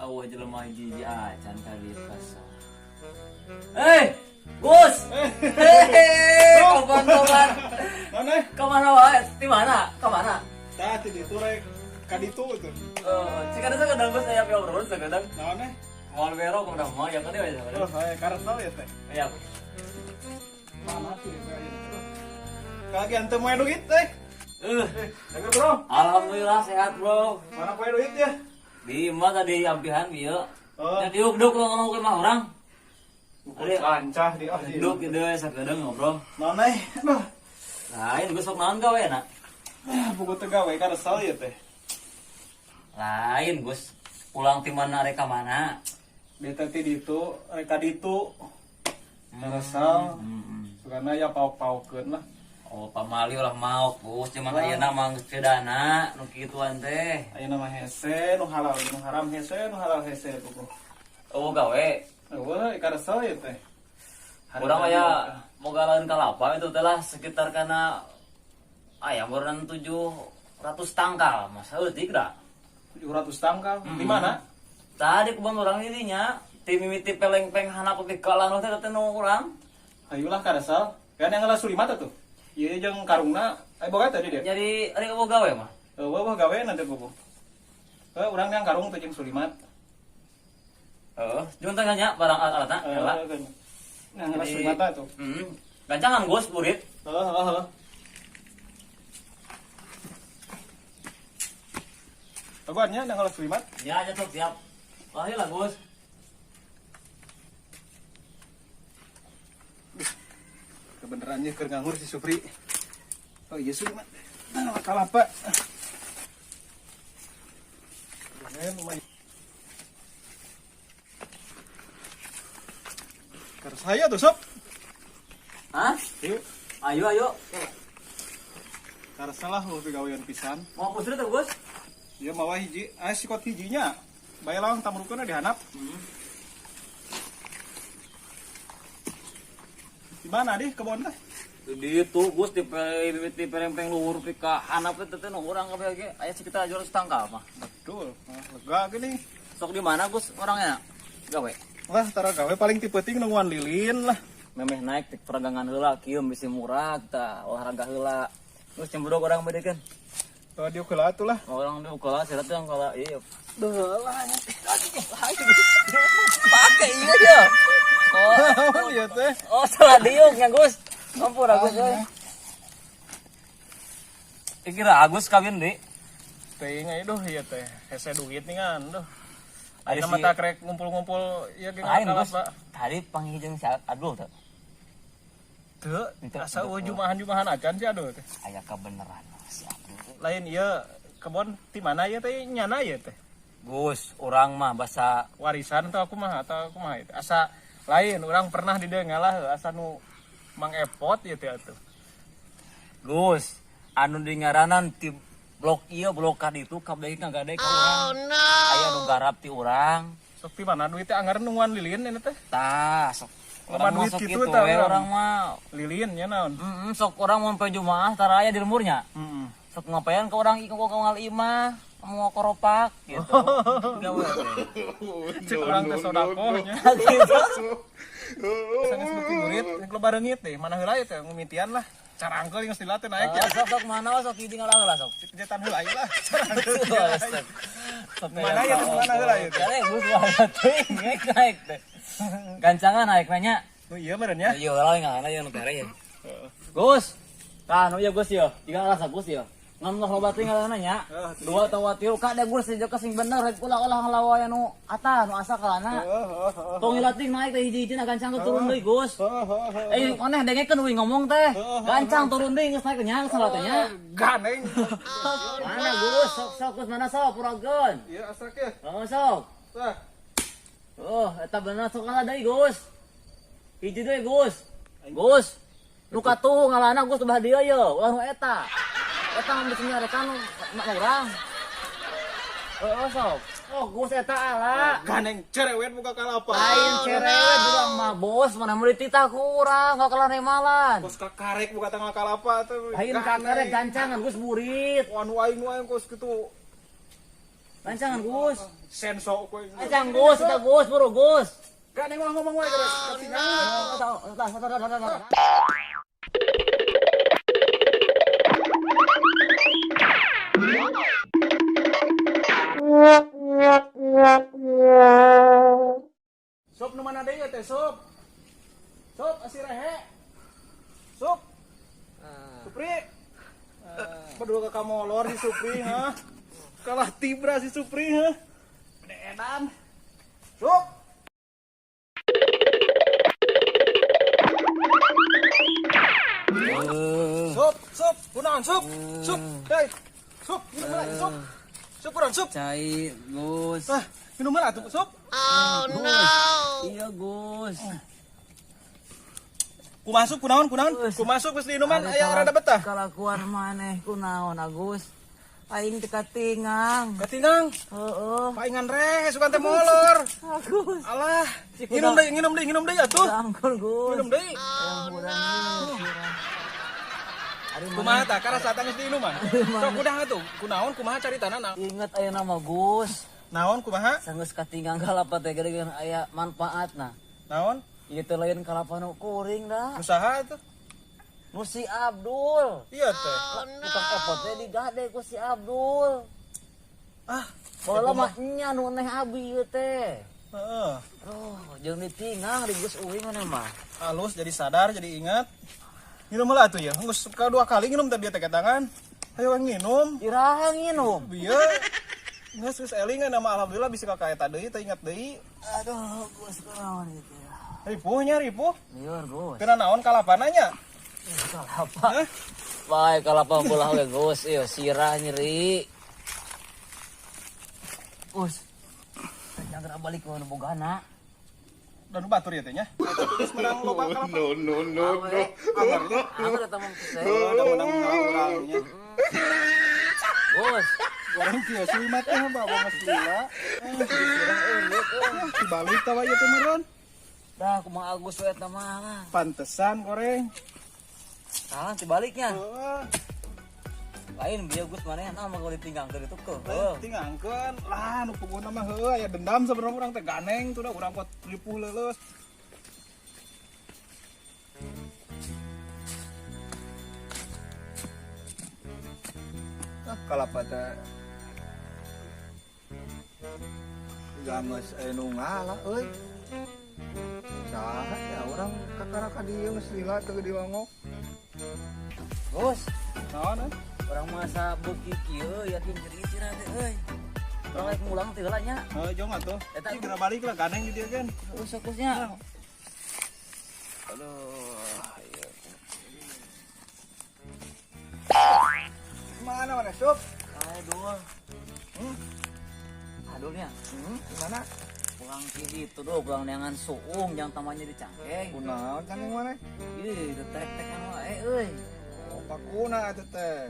Awa jelema hiji-hiji acan ka dieu kasar. Hei, Gus. Hehe, kapan-kapan. Mana? Kemana wae? Di mana? Kemana? Tah ti ditu rek ka ditu tuh. Eh, cikada sakadang Gus aya obrolan sakadang. Naon eh? Moal bero kumaha mah ya kan ya. Oh, saya karesel ya teh. Ya. Mana sih kaki ante mau duit teh. Denger bro. Alhamdulillah sehat, Bro. Mana poe duit ya? Di imah tadi ampihan bieu. Oh. Ya diuk-duk ngomong ke imah urang. Lancah di ah di. Duk gitu sakedeung ngobrol. Naon eh? Aduh. Lain geus sok naon gawe na? Buku teu gawe karesel ya teh. Lain Gus, pulang ti mana rek ka mana? Beta ti ditu rek ka ditu. Karesel. Sugana ya pauk-paukeun lah. Oh, pamali ulah maok, Gus. Cuman ayeuna mah geus teu dana nu kituan teh. Ayeuna mah hese nu halal nu haram hese nu halal hese buku. Oh, gawe. Eueuh karesel ya teh. Urang aya mogalaeun kalapa itu teh lah sekitar kana aya meureun 700 tangkal. Masa eutik da? 700 tangkal. Di mana? Tadi kebon urang di dinya, ti mimiti pelengpeng hanap ke kalan teh teh nu urang. Hayulah karesel. Kan yang ngelas sulimat tuh. Ieu jeung karungna, boga tadi dia. Jadi ari eueuh gawe mah. Eueuh gawe nanti buku. Urang yang karung teh jeung sulimat. Heeh, jeung teh nya barang alat-alatna heula. Nah, ngelas sulimat tuh. Heeh. Gancangan Gus burit. Heeh, heeh, heeh. Teguannya nang ngelas sulimat. Ya, ya sok siap. Wah, lah Gus. Kebenarannya keur nganggur si Supri. Oh iya Sulimat. Nah, kalapa. Lumayan. Keur saya tuh, Sob. Hah? Yuk. Ayo, ayo. Karena salah lu gawean pisan. Mau pusri tuh, Gus? Iya mawa hiji, sikot hijinya. Bae lawang tamrukeun dihanap. Di mana dih kebon teh? Di itu Gus di pelempeng luhur pi ka hanap teh teh nu urang kabeh ge aya sekitar 200 tangkal mah. Betul. Nah, lega gini. Sok di mana Gus orangnya? Gawe. Lah tara gawe paling ti peuting nungguan lilin lah. Memeh naik ti peragangan heula kieu bisi murah tah olahraga heula. Terus cemberuk orang bedekeun. Tuh diuk heula atuh lah. Orang diuk heula sia teh kalau ieu. Duh lah. Pake ieu dia. Oh, iya teh. Oh, salah diuk nya Gus. Ampun Agus euy. Kira Agus kawin deui. Teuing aya duh ieu teh. Hese duit ningan duh. Ari Ayeuna mah tah krek ngumpul-ngumpul ieu ge lain Gus. Tadi panggil jeung si Abdul teh. Teu, asa eueuh jumahan-jumahan acan si Abdul teh. Aya kabeneran si Abdul. Lain ieu kebon ti mana ieu teh nyana ieu teh? Gus, urang mah basa warisan atau kumaha ieu teh. Asa lain urang pernah di dieu ngalah asa nu Mang Epot ieu teh atuh. Gus, anu di ngaranan ti blok ieu blok ka ditu kabeh ngagade ka urang. Oh no. Aya nu garap ti urang. Sok ti mana duit teh anggaran nungguan lilin ini teh? Tah, sok loba duit kitu tah urang mah. Lilin nya naon? Sok urang mun poe Jumaah tara aya di lemburnya. Sok ngapain ke urang ieu ngal imah, mau koropak gitu. Gawe teh. Cek urang teh sodakoh nya. Gitu. Sanes beuki murid, loba reungit teh, mana heula ieu teh ngumitian lah. Carangkeul geus dilatih naik ya. Sok sok mana sok hiji ngalah heula sok. Jetan heula ieu lah. Mana ieu teh mana heula ieu teh. Kare Gus wae teh naik teh. Gancangan naik nanya. Nu ieu meureun nya. Ieu heula ngalah ieu nu kare ieu. Gus. Tah nu ieu Gus ieu. Jiga ngalah Gus ieu. Ngan loba teh ngalahna nya. Dua atawa tilu ka da Gus sejak sing bener rek ulah olah ngalawa nu ata nu asa kalana. Tong hilating naik teh hiji-hijina gancang turun deui Gus. Maneh dengekeun euy ngomong teh. Gancang turun deui geus naik nya geus salah teh nya. Gandeng. Mana Gus sok sok Gus mana sok purageun. Ieu asa ke. Oh sok. Tah. Oh eta bener sok kalah deui Gus. Hiji deui Gus. Gus. Nu katuh ngalana Gus teh dieu ye ulah nu eta. Eta mah bisa nyarekan mak urang. Heeh sok. Oh Gus eta ala. Gandeng cerewet buka kalapa. Lain cerewet urang mah bos mana meuli titah ku urang ka kalah malan. Bos kakarek buka tanggal kalapa teh. Lain kakarek gancangan Gus burit. Anu aing wae kos kitu. Lancangan Gus. Senso kowe. Lancang Gus, eta Gus, buru Gus. Gak neng ngomong wae geus katingang. Sup nu mana deui teh sup? Sup asih rehe. Sup. Supri. Berdua ke kamolor si Supri, ha? Kalah tibra si Supri, ha? Gede edan. Sup. Sup, sup, kunaon sup? Sup, hei. Sup, minum lah, sup. Sup kurang sup. Cai, Gus. Ah, minum lah tuh, sup. Oh no. Iya, Gus. Ku masuk kunaon kunaon? Ku masuk geus diinuman aya rada betah. Kalakuan maneh kunaon Agus? Aing teu katingang. Katingang? Heeh. Paingan reh sugan teh molor. Agus. Alah, nginum deui atuh. Ampun, Gus. Nginum deui. Oh no. Kumaha tah karasatan geus diinuman? Sok kudaha atuh. Kunaon kumaha caritana? Ingat aya nama Gus. Naon kumaha? Sanggeus katinggang kalapa teh geuning aya manfaatna. Naon? Ieu teh lain kalapa nu kuring dah. Usaha tuh. Nu si Abdul. Iya teh. Tukang epot teh digade ku si Abdul. Ah, baheula mah nya nu neh abi ieu teh. Heeh. Aduh, jeung ditingang di Gus Uing mana mah. Halus jadi sadar, jadi ingat. Nginum heula atuh ya. Geus kedua kali nginum teh bieu teh tangan. Ayo nginum. Iraha nginum. Bieu. Geus geus elingan nama alhamdulillah bisa ka eta deui teh ingat deui. Aduh, Gus kunaon ieu teh. Ripuh nya ripuh. Liur, Gus. Kena naon kalapana nya? Kalapa. Bae kalapa bolah we Gus, ieu sirah nyeri. Gus. Jangan balik ke bogana. Dan batur ya teh nya. Geus menang loba kalapa. No no no no. Amarnya. Aku datang mong kese. Udah menang urang nya. Gus. Goreng kieu suimat teh bawa geus lila. Dibalik tawa ieu teh meureun. Dah kumaha Agus we eta mah. Pantesan goreng. Salah dibaliknya. Heeh. Lain bieu Gus manehna mah kalau ditinggangkeun itu keuheuh. Tingangkeun lah nu puguhna mah heueuh aya dendam sebenarnya urang teh ganeng tuh dah urang kuat ripuh leuleus. Ah kalapa teh games anu ngalah euy. Saha ya urang kakara ka dieu geus lila teu diwangok. Gus, naon euy? Urang masa beuki kieu yakin jadi sirah teh euy. Urang rek mulang teh heula nya. Heuh jong atuh. Eta geura balik lah ganeng di dieu kan. Geus fokusnya. Aduh, ieu. Mana mana sup? Aduh. Adulnya. Gimana? Pulang ke situ doh, pulang neangan suung yang tamanya di cangkeng. Kunaon cangkeng mana? Ih, tek-tekan wae euy. Oh, pakuna atuh teh.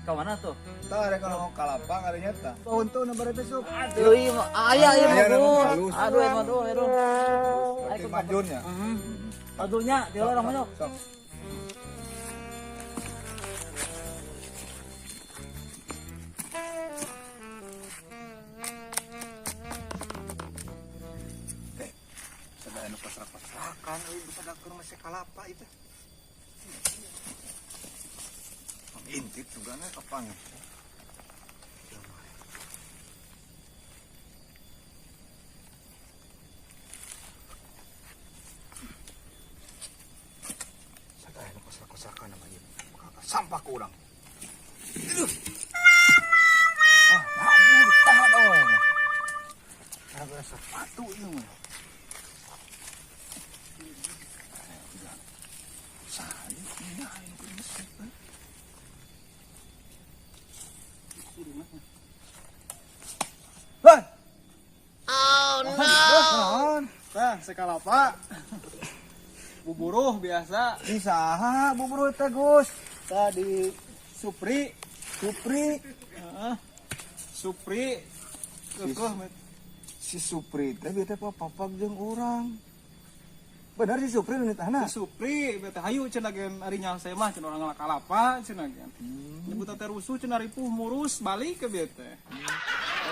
Ka mana tuh? Tah rek kalau kalapa ngarinya tah. Untung nomor teh sup. Aduh, ieu mah aya ieu mah Gus. Aduh, aduh, aduh. Ayo majunnya. Heeh. Adulnya, dia orang masuk. Sok. Pasrak-pasrakan euy bisa dakeun masih kalapa itu. Intip sugana kapan. Sadaya nu pasrak-pasrakan nama ieu. Sampah ku urang. Aduh. Ah, ngabur tahan euy. Gara-gara sepatu ieu mah. Oh no. Tah, sekalapa. Buburuh biasa. Di saha buburuh teh, Gus? Tadi Supri. Supri. Heeh. Supri. Si Supri teh bieu teh papak jeung urang. Bener si Supri nu nitahna? Si Supri bete hayu cenah gen ari nyalse mah cenah urang kalapa cenah gen. Nyebut teh rusuh cenah ripuh murus balik ke bieu teh.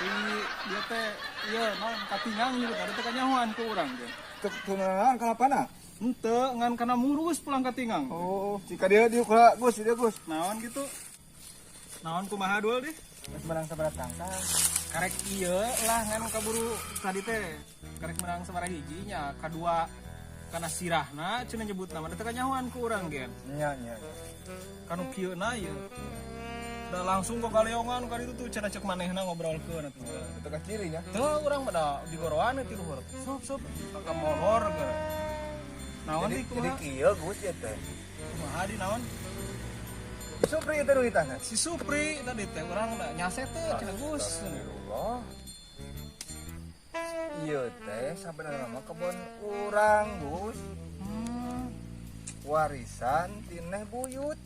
Ari dia teh ieu naon katingang nyebut ada teh kanyahoan ku urang teh. Teu naon kalapana? Henteu ngan kana murus pulang katingang. Oh, jika dia diuk Gus, dia Gus. Naon gitu? Naon kumaha duel deh? Geus menang sabaraha tangkal? Karek ieu lah ngan kaburu tadi teh. Karek menang sabaraha hiji nya, kadua kana sirahna cenah nyebut nama teh kanyahoan ku urang gen. Nya nya. Kanu kieu na ieu. Da langsung ke kaleongan ka ditu tuh cenah cek manehna ngobrolkeun atuh. Teu ka ciri nya. Teu urang mah da digoroan ti luhur. Sup sup ka molor geura. Naon Jadi di jadi kumaha? kieu Gus ieu teh. Kumaha di naon? Si Supri itu duitanna. Si Supri tadi teh urang da nyase teh cenah Gus. Astagfirullah. Ieu teh sabenerna mah kebon urang, Gus. Warisan ti neh buyut.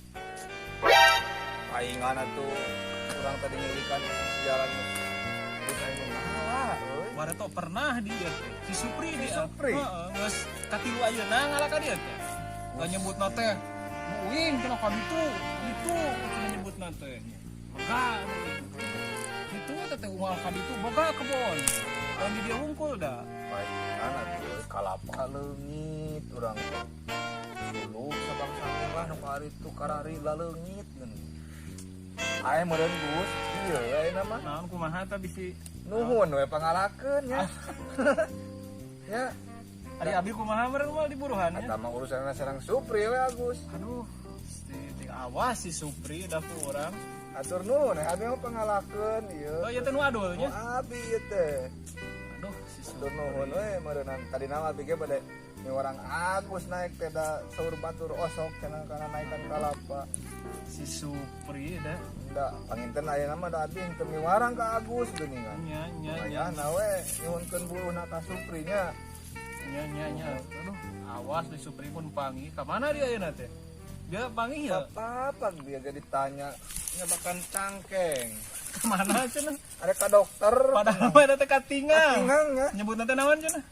Paingan atuh urang tadi ngeulikan jalan Gus aing ngala euy. Bareto pernah di ieu teh. Si Supri Si di Supri? Heeh, geus katilu ayeuna ngalah ka dieu teh. Da nyebutna teh uing cenah ka ditu, ditu cenah nyebutna teh. Boga kitu teh teh unggal ka ditu boga kebon. Dan di dia wungkul da. Paingan atuh euy kalapa leungit urang teh. Dulu sabangsa mah nu karitu karari laleungit geuning. Aya meureun Gus, ieu ayeuna mah. Naon kumaha tah bisi Nuhun we pangalakeun nya. Ya, ari abi kumaha meureun moal diburuhan nya. eta mah urusanna sareng Supri we Agus. Aduh, si awas si Supri da ku urang. Atur nuhun abi mah pangalakeun ieu. Oh ieu teh nu adul nya. Oh, abi ieu teh. Aduh, si Atur Supri. nuhun we meureunnan tadina mah abi ge bade miwarang Agus naik teh da saur batur osok cenah kana naikan kalapa. Si Supri da. Da panginten ayeuna mah da abi henteu miwarang ka Agus geuningan. Nya nya nya. Mayana we nyuhunkeun buruhna ka Supri nya. Nya nya nya. Aduh, awas di Supri pun panggih. Ka mana dia ayeuna teh? Dia panggih ya? Apa dia ge ditanya nyabakan cangkeng. Kemana cenah? Ada ka dokter. Padahal mah eta teh katingang. Katingang nya. Nyebut teh naon cenah?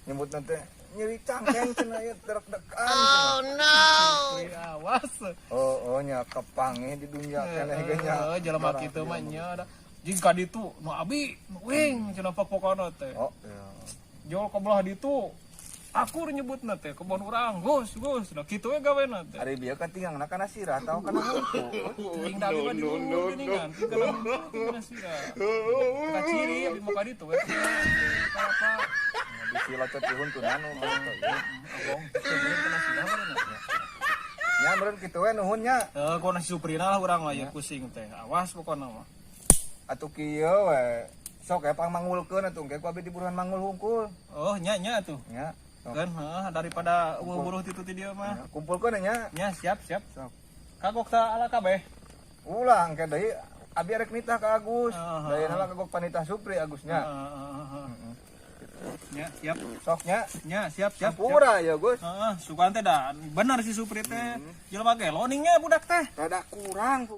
Nyebut nanti nyeri cangkeng cenah ieu terek-dekan. Oh no. Supri awas. Oh, oh nya kepanggih di dunia keneh ge nya. Heeh, jelema kitu mah nya da. Jeung ka ditu nu abi, nu uing cenah pokokna teh. Oh, iya. Jol ka belah ditu. Aku nyebutna teh kebon urang, Gus, Gus. Nah kitu we gawena teh. Ari bieu katingang kana sirah atau kana huntu. Ting da abi mah di luhur geuningan, ting kana huntu ting kana sirah. Ka ciri abi mah ka ditu we. Kalapa Bisi locot di huntu nanu gitu. abong sebenarnya kana sirah mah. Nya meureun kitu we nuhun nya. Eh, kok nasi Suprina lah urang lah ya pusing teh. Awas pokokna mah. Atuh kieu we. Sok ya pang mangulkeun atuh engke ku abi diburuhan mangul hungkul. Oh, nya nya tuh. Nya. Sok. Kan heeh daripada eueuh buruh titu ti dieu mah. Ya, kumpulkeun nya. Nya siap siap. Sok. Kagok ta ala kabeh. Ulah engke deui abi arek nitah ka Agus. Ah, Dayana mah kagok panitah Supri Agusnya. Heeh. Nya siap. Sok nya. Nya siap siap. siap. Hampura ya Gus. Heeh, sugan teh da bener si Supri teh. Jelema ge loningnya budak teh. Rada kurang.